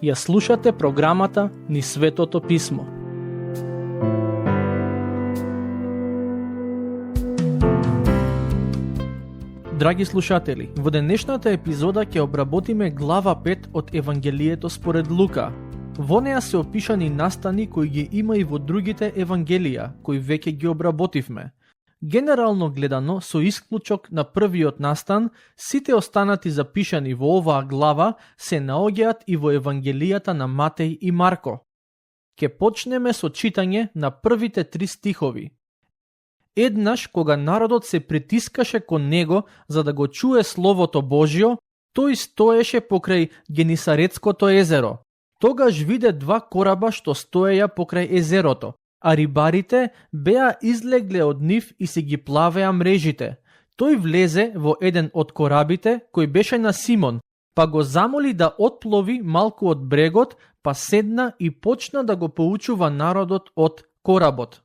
Ја слушате програмата Низ Светото Писмо. Драги слушатели, во денешната епизода ќе обработиме глава 5 од Евангелието според Лука. Во неа се опишани настани кои ги има и во другите евангелија, кои веќе ги обработивме. Генерално гледано, со исклучок на првиот настан, сите останати запишани во оваа глава се наоѓаат и во евангелијата на Матеј и Марко. Ке почнеме со читање на првите 3 стихови. Еднаш, кога народот се притискаше кон него за да го чуе Словото Божјо, тој стоеше покрај Генисаретското езеро. Тогаш виде 2 кораба што стоеја покрај езерото, а рибарите беа излегле од нив и си ги плавеа мрежите. Тој влезе во еден од корабите, кој беше на Симон, па го замоли да отплови малку од брегот, па седна и почна да го поучува народот од коработ.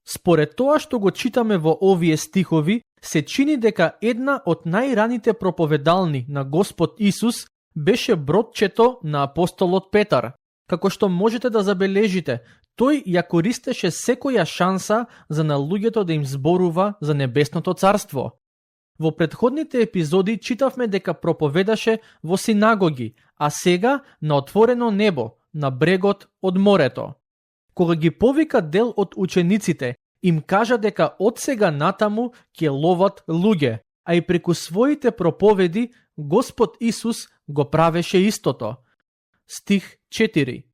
Според тоа што го читаме во овие стихови, се чини дека една од најраните проповедални на Господ Исус беше бродчето на апостолот Петар. Како што можете да забележите, тој ја користеше секоја шанса за на луѓето да им зборува за небесното царство. Во претходните епизоди читавме дека проповедаше во синагоги, а сега на отворено небо, на брегот од морето. Кога ги повика дел од учениците, им кажа дека од сега натаму ќе ловат луѓе, а и преку своите проповеди Господ Исус го правеше истото. Стих 4.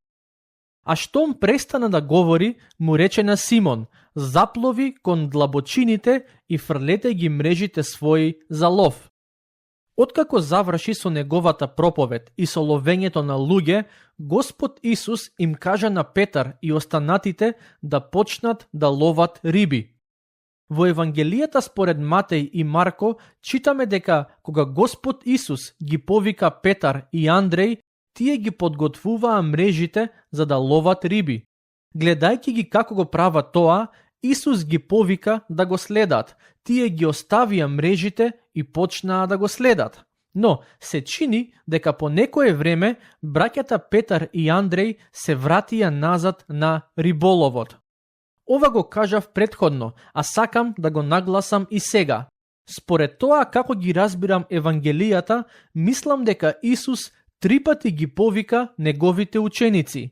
А штом престана да говори, му рече на Симон: заплови кон длабочините и фрлете ги мрежите своји за лов. Откако заврши со неговата проповед и со ловењето на луѓе, Господ Исус им кажа на Петар и останатите да почнат да ловат риби. Во Евангелијата според Матеј и Марко читаме дека кога Господ Исус ги повика Петар и Андреј, тие ги подготвуваа мрежите за да ловат риби. Гледајќи ги како го прават тоа, Исус ги повика да го следат. Тие ги оставија мрежите и почнаа да го следат. Но се чини дека по некое време браќата Петар и Андреј се вратија назад на риболовот. Ова го кажав претходно, а сакам да го нагласам и сега. Според тоа како ги разбирам Евангелијата, мислам дека Исус 3 пати ги повика неговите ученици.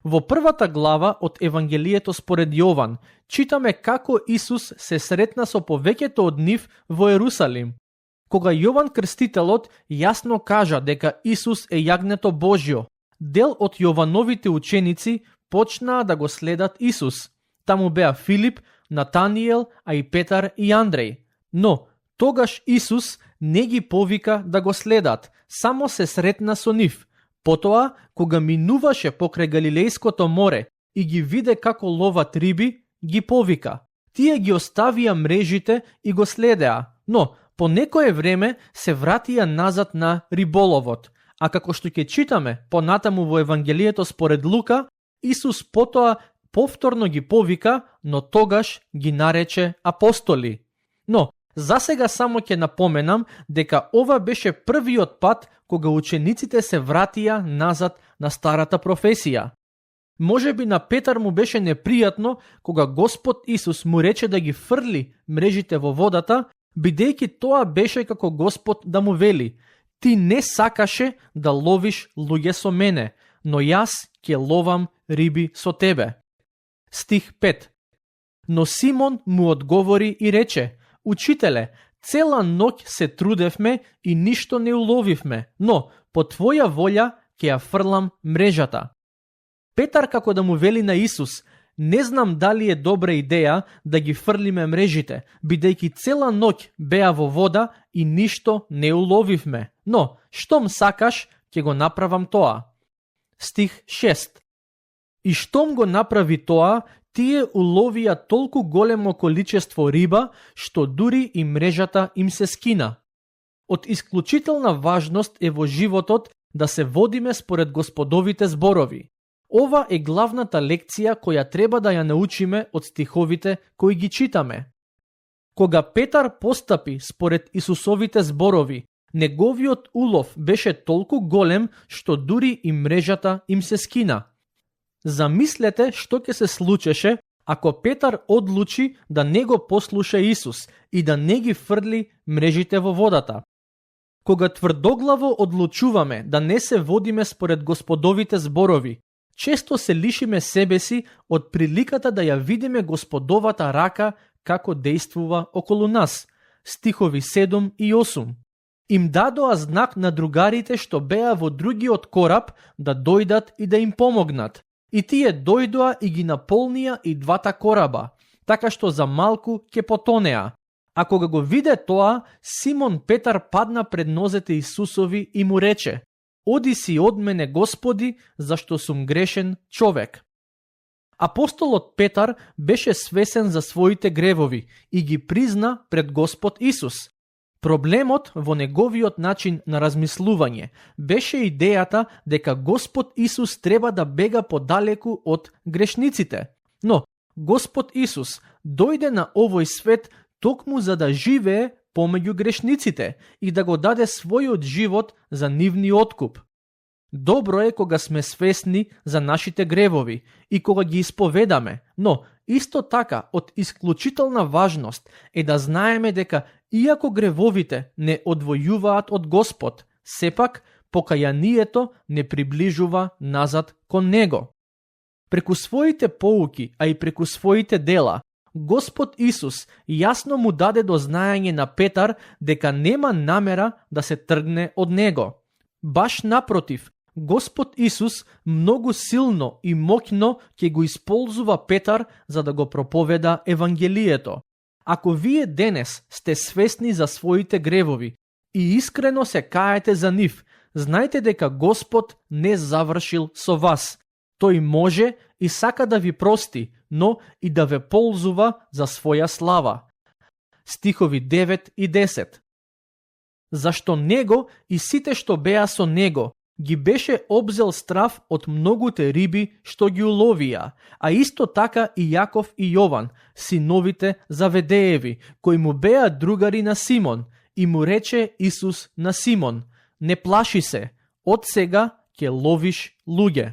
Во првата глава од Евангелието според Јован читаме како Исус се сретна со повеќето од нив во Ерусалим. Кога Јован Крстителот јасно кажа дека Исус е јагнето Божјо, дел од Јовановите ученици почнаа да го следат Исус. Таму беа Филип, Натаниел, а и Петар и Андреј. Но тогаш Исус не ги повика да го следат, само се сретна со нив. Потоа, кога минуваше покрај Галилејското море и ги виде како ловат риби, ги повика. Тие ги оставија мрежите и го следеа, но по некое време се вратија назад на риболовот. А како што ќе читаме понатаму во Евангелието според Лука, Исус потоа повторно ги повика, но тогаш ги нарече апостоли. Но засега само ќе напоменам дека ова беше првиот пат кога учениците се вратија назад на старата професија. Можеби на Петар му беше непријатно кога Господ Исус му рече да ги фрли мрежите во водата, бидејќи тоа беше како Господ да му вели: ти не сакаше да ловиш луѓе со мене, но јас ќе ловам риби со тебе. Стих 5. Но Симон му одговори и рече: Учителе, цела ноќ се трудевме и ништо не уловивме, но по твоја волја ќе ја фрлам мрежата. Петар како да му вели на Исус: не знам дали е добра идеја да ги фрлиме мрежите, бидејќи цела ноќ беа во вода и ништо не уловивме, но штом сакаш ќе го направам тоа. Стих 6. И штом го направи тоа, тие уловија толку големо количество риба, што дури и мрежата им се скина. Од исклучителна важност е во животот да се водиме според Господовите зборови. Ова е главната лекција која треба да ја научиме од стиховите кои ги читаме. Кога Петар постапи според Исусовите зборови, неговиот улов беше толку голем што дури и мрежата им се скина. Замислете што ќе се случеше ако Петар одлучи да не го послуша Исус и да не ги фрли мрежите во водата. Кога тврдоглаво одлучуваме да не се водиме според Господовите зборови, често се лишиме себе си од приликата да ја видиме Господовата рака како действува околу нас. Стихови 7 и 8. Им дадоа знак на другарите што беа во другиот кораб да дојдат и да им помогнат. И тие дојдоа и ги наполнија и двата кораба, така што за малку ќе потонеа. А кога го виде тоа, Симон Петар падна пред нозете Исусови и му рече: „Оди си од мене, Господи, зашто сум грешен човек.“ Апостолот Петар беше свесен за своите гревови и ги призна пред Господ Исус. Проблемот во неговиот начин на размислување беше идејата дека Господ Исус треба да бега подалеку од грешниците. Но Господ Исус дојде на овој свет токму за да живее помеѓу грешниците и да го даде својот живот за нивни откуп. Добро е кога сме свесни за нашите гревови и кога ги исповедаме, но исто така од исклучителна важност е да знаеме дека иако гревовите не одвојуваат од Господ, сепак покајанието не приближува назад кон Него. Преку своите поуки, а и преку своите дела, Господ Исус јасно му даде до знаење на Петар дека нема намера да се тргне од него. Баш напротив, Господ Исус многу силно и моќно ќе го исползува Петар за да го проповеда Евангелието. Ако вие денес сте свесни за своите гревови и искрено се каете за нив, знајте дека Господ не завршил со вас. Тој може и сака да ви прости, но и да ве ползува за своја слава. Стихови 9 и 10. Зашто него и сите што беа со него ги беше обзел страф од многуте риби што ги уловија, а исто така и Јаков и Јован, синовите Заведееви, кои му беа другари на Симон, и му рече Исус на Симон: „Не плаши се, од сега ќе ловиш луѓе.“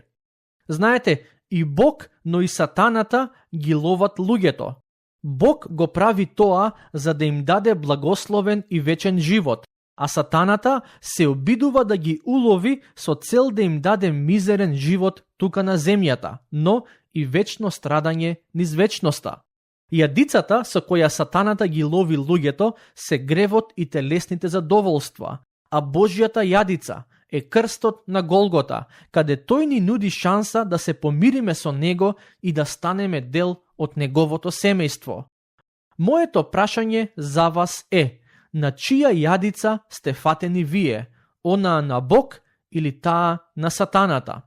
Знаете, и Бог, но и сатаната ги ловат луѓето. Бог го прави тоа за да им даде благословен и вечен живот, а сатаната се обидува да ги улови со цел да им даде мизерен живот тука на земјата, но и вечно страдање низ вечноста. Јадицата со која сатаната ги лови луѓето се гревот и телесните задоволства, а Божјата јадица е крстот на Голгота, каде тој ни нуди шанса да се помириме со него и да станеме дел од неговото семејство. Моето прашање за вас е: на чија јадица сте фатени вие, онаа на Бог или таа на сатаната?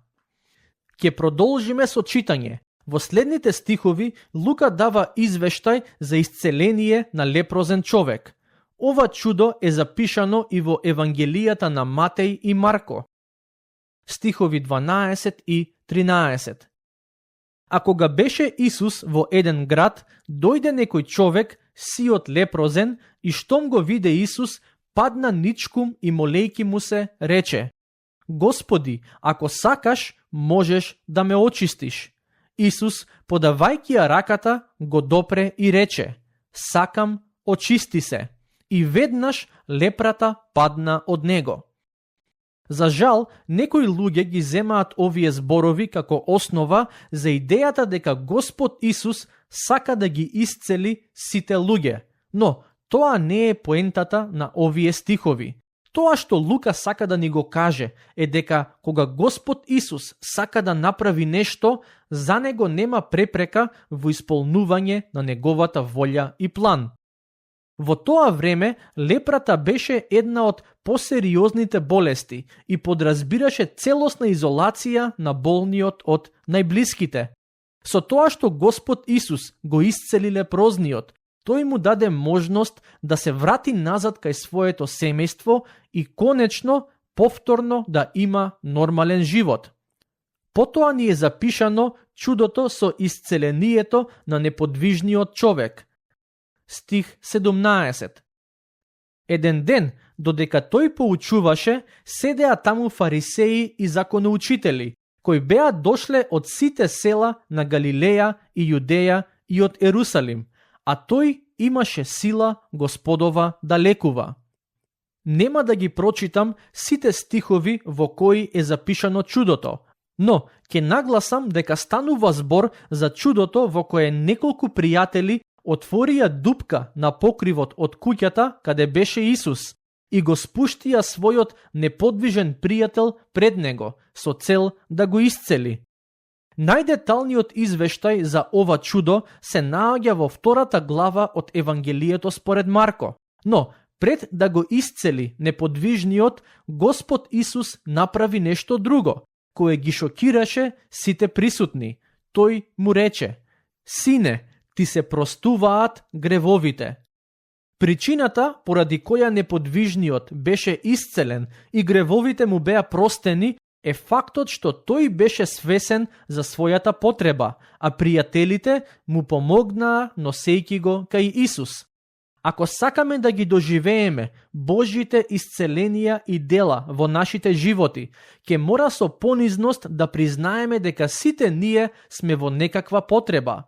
Ќе продолжиме со читање. Во следните стихови Лука дава извештај за исцеление на лепрозен човек. Ова чудо е запишано и во Евангелијата на Матеј и Марко. Стихови 12 и 13. А кога беше Исус во еден град, дојде некој човек сиот лепрозен и штом го виде Исус, падна ничкум и молејки му се, рече: „Господи, ако сакаш, можеш да ме очистиш.“ Исус, подавајќи ја раката, го допре и рече: „Сакам, очисти се.“ И веднаш лепрата падна од него. За жал, некои луѓе ги земаат овие зборови како основа за идејата дека Господ Исус сака да ги исцели сите луѓе. Но тоа не е поентата на овие стихови. Тоа што Лука сака да ни го каже е дека кога Господ Исус сака да направи нешто, за него нема препрека во исполнување на неговата волја и план. Во тоа време лепрата беше една од посериозните болести и подразбираше целосна изолација на болниот од најблиските. Со тоа што Господ Исус го исцели лепрозниот, тој му даде можност да се врати назад кај своето семејство и конечно повторно да има нормален живот. Потоа ни е запишано чудото со исцелението на неподвижниот човек. стих 17. Еден ден, додека тој поучуваше, седеа таму фарисеи и законоучители, кои беа дошле од сите села на Галилеја и Јудеја и од Ерусалим, а тој имаше сила Господова да лекува. Нема да ги прочитам сите стихови во кои е запишано чудото, но ќе нагласам дека станува збор за чудото во кое неколку пријатели отворија дупка на покривот од куќата каде беше Исус и го спуштија својот неподвижен пријател пред него со цел да го исцели. Најдеталниот извештај за ова чудо се наоѓа во 2 глава од Евангелието според Марко, но пред да го исцели неподвижниот, Господ Исус направи нешто друго, кое ги шокираше сите присутни. Тој му рече: "Сине, ти се простуваат гревовите." Причината поради која неподвижниот беше исцелен и гревовите му беа простени е фактот што тој беше свесен за својата потреба, а пријателите му помогнаа носејќи го кај Исус. Ако сакаме да ги доживееме Божите исцеленија и дела во нашите животи, ќе мора со понизност да признаеме дека сите ние сме во некаква потреба.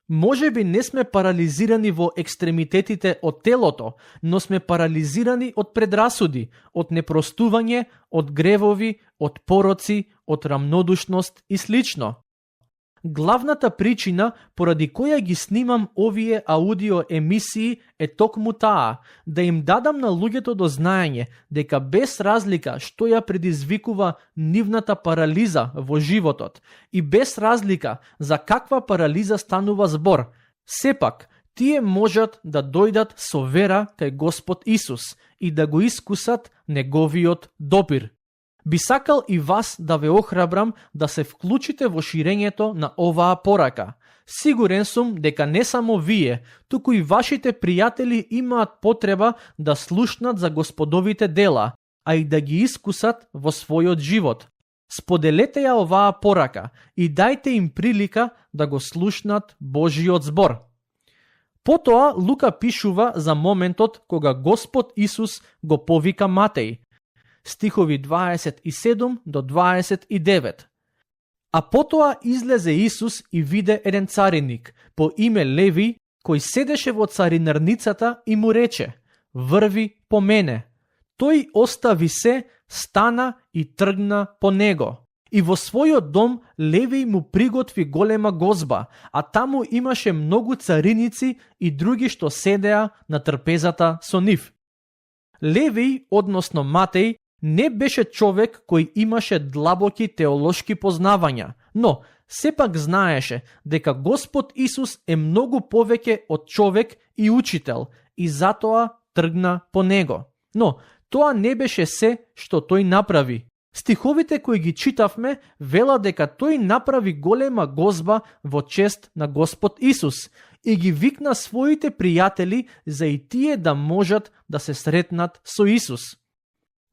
Може би не сме парализирани во екстремитетите од телото, но сме парализирани од предрасуди, од непростување, од гревови, од пороци, од рамнодушност и слично. Главната причина поради која ги снимам овие аудио емисии е токму таа, да им дадам на луѓето до знаење дека без разлика што ја предизвикува нивната парализа во животот и без разлика за каква парализа станува збор, сепак тие можат да дојдат со вера кај Господ Исус и да го искусат неговиот допир. Би сакал и вас да ве охрабрам да се вклучите во ширењето на оваа порака. Сигурен сум дека не само вие, туку и вашите пријатели имаат потреба да слушнат за Господовите дела, а и да ги искусат во својот живот. Споделете ја оваа порака и дајте им прилика да го слушнат Божиот збор. Потоа Лука пишува за моментот кога Господ Исус го повика Матеј. Стихови 27 до 29. А потоа излезе Исус и виде еден царинник по име Леви, кој седеше во царинарницата и му рече: "Врви по мене." Тој остави се, стана и тргна по него. И во својот дом Леви му приготви голема гозба, а таму имаше многу цариници и други што седеа на трпезата со нив. Леви, односно Матеј, не беше човек кој имаше длабоки теолошки познавања, но сепак знаеше дека Господ Исус е многу повеќе од човек и учител и затоа тргна по него. Но тоа не беше се што тој направи. Стиховите кои ги читавме вела дека тој направи голема гозба во чест на Господ Исус и ги викна своите пријатели за и тие да можат да се сретнат со Исус.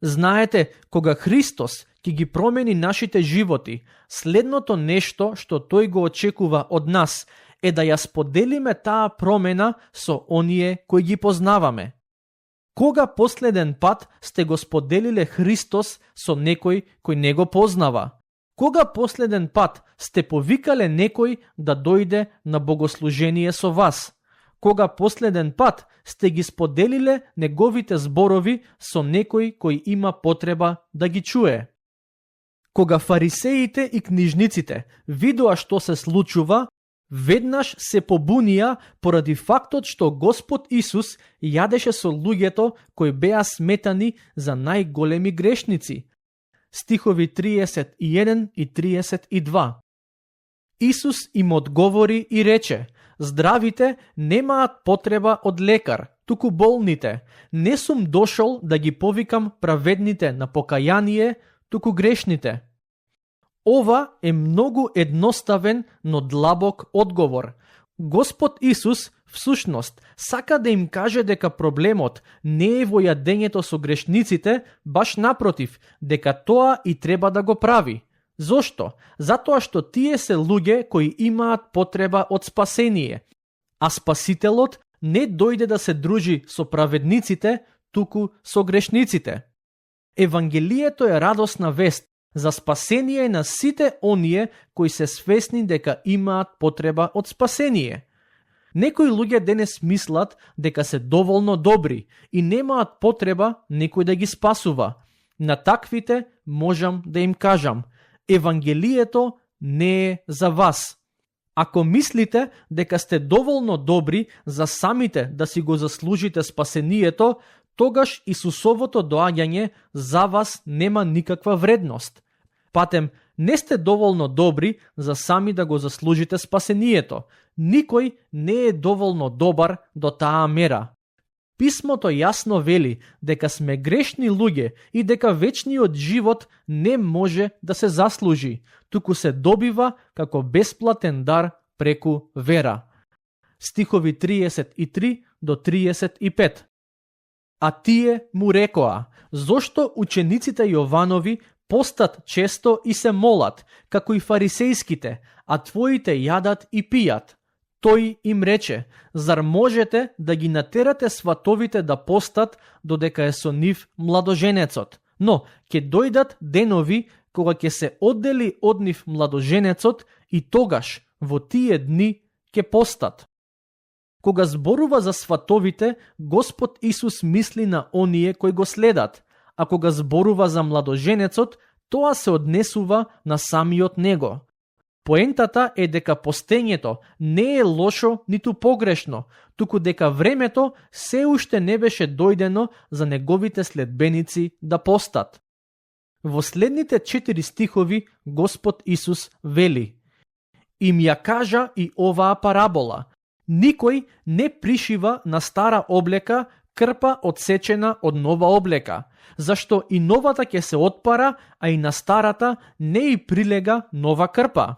Знаете, кога Христос ќе ги промени нашите животи, следното нешто што тој го очекува од нас е да ја споделиме таа промена со оние кои ги познаваме. Кога последен пат сте го споделиле Христос со некој кој не го познава? Кога последен пат сте повикале некој да дојде на богослужение со вас? Кога последен пат сте ги споделиле неговите зборови со некој кој има потреба да ги чуе? Кога фарисеите и книжниците видоа што се случува, веднаш се побунија поради фактот што Господ Исус јадеше со луѓето кои беа сметани за најголеми грешници. Стихови 31 и 32. Исус им одговори и рече: "Здравите немаат потреба од лекар, туку болните. Не сум дошол да ги повикам праведните на покаяние, туку грешните." Ова е многу едноставен, но длабок одговор. Господ Исус, всушност, сака да им каже дека проблемот не е во јадењето со грешниците, баш напротив, дека тоа и треба да го прави. Зошто? Затоа што тие се луѓе кои имаат потреба од спасение, а Спасителот Не дојде да се дружи со праведниците, туку со грешниците. Евангелието е радосна вест за спасение на сите оние кои се свесни дека имаат потреба од спасение. Некои луѓе денес мислат дека се доволно добри и немаат потреба некој да ги спасува. На таквите можам да им кажам, Евангелието не е за вас. Ако мислите дека сте доволно добри за самите да си го заслужите спасението, тогаш Исусовото доаѓање за вас нема никаква вредност. Патем, не сте доволно добри за сами да го заслужите спасението. Никој не е доволно добар до таа мера. Писмото јасно вели дека сме грешни луѓе и дека вечниот живот не може да се заслужи, туку се добива како бесплатен дар преку вера. Стихови 33 до 35. А тие му рекоа, зошто учениците Јованови постат често и се молат, како и фарисејските, а твоите јадат и пијат? Тој им рече, зар можете да ги натерате сватовите да постат додека е со нив младоженецот? Но ќе дојдат денови кога ќе се оддели од нив младоженецот и тогаш во тие дни ќе постат. Кога зборува за сватовите, Господ Исус мисли на оние кои го следат, а кога зборува за младоженецот, тоа се однесува на самиот него. Поентата е дека постењето не е лошо ниту погрешно, туку дека времето се уште не беше дојдено за неговите следбеници да постат. Во следните 4 стихови Господ Исус вели: Им ја кажа и оваа парабола. Никој не пришива на стара облека крпа одсечена од нова облека, зашто и новата ќе се отпара, а и на старата не и прилега нова крпа.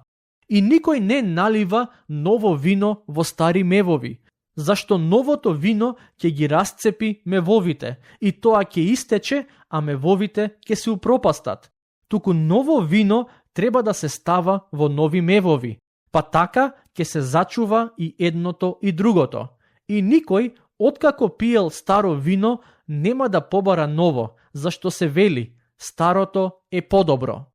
И никој не налива ново вино во стари мевови, зашто новото вино ќе ги расцепи мевовите, и тоа ќе истече, а мевовите ќе се упропастат. Туку ново вино треба да се става во нови мевови, па така ќе се зачува и едното и другото. И никој, откако пиел старо вино, нема да побара ново, зашто се вели, старото е подобро.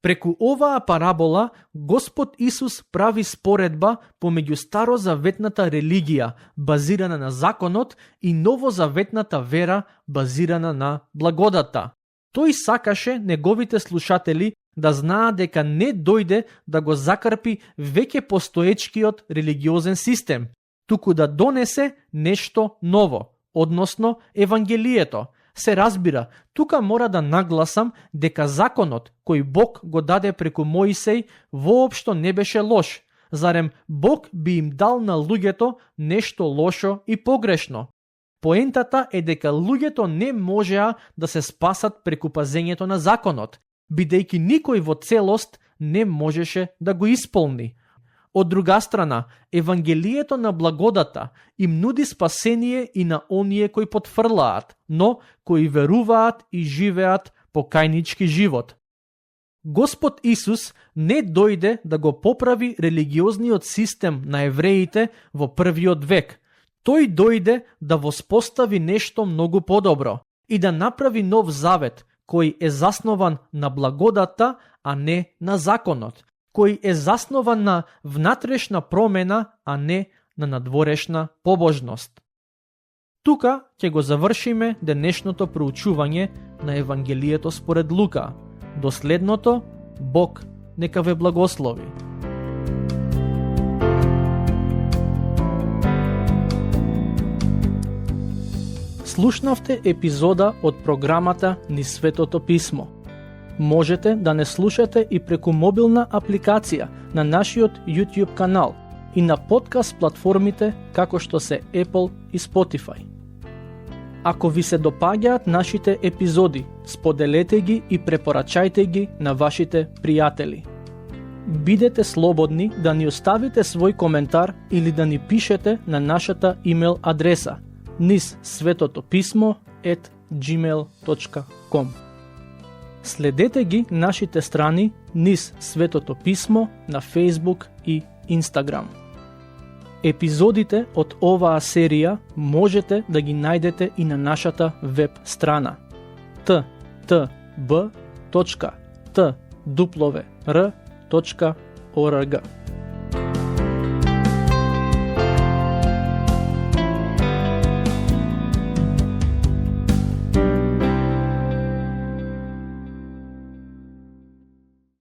Преку оваа парабола, Господ Исус прави споредба помеѓу старозаветната религија, базирана на законот, и новозаветната вера, базирана на благодата. Тој сакаше неговите слушатели да знаат дека не дојде да го закрпи веќе постоечкиот религиозен систем, туку да донесе нешто ново, односно Евангелието. Се разбира, тука мора да нагласам дека законот кој Бог го даде преку Моисеј воопшто не беше лош. Зарем Бог би им дал на луѓето нешто лошо и погрешно? Поентата е дека луѓето не можеа да се спасат преку пазењето на законот, бидејќи никој во целост не можеше да го исполни. Од друга страна, Евангелието на благодата им нуди спасение и на оние кои потфрлаат, но кои веруваат и живеат покајнички живот. Господ Исус не дојде да го поправи религиозниот систем на евреите во првиот век. Тој дојде да воспостави нешто многу подобро и да направи нов завет, кој е заснован на благодата, а не на законот, кој е заснован на внатрешна промена, а не на надворешна побожност. Тука ќе го завршиме денешното проучување на Евангелието според Лука. До следното, Бог нека ве благослови. Слушнавте епизода од програмата Низ Светото Писмо. Можете да не слушате и преку мобилна апликација на нашиот YouTube канал и на подкаст платформите како што се Apple и Spotify. Ако ви се допаѓаат нашите епизоди, споделете ги и препорачајте ги на вашите пријатели. Бидете слободни да ни оставите свој коментар или да ни пишете на нашата имейл адреса nizsvetotopismo@gmail.com. Следете ги нашите страни Низ Светото Писмо на Facebook и Instagram. Епизодите од оваа серија можете да ги најдете и на нашата веб страна ttb.twr.org.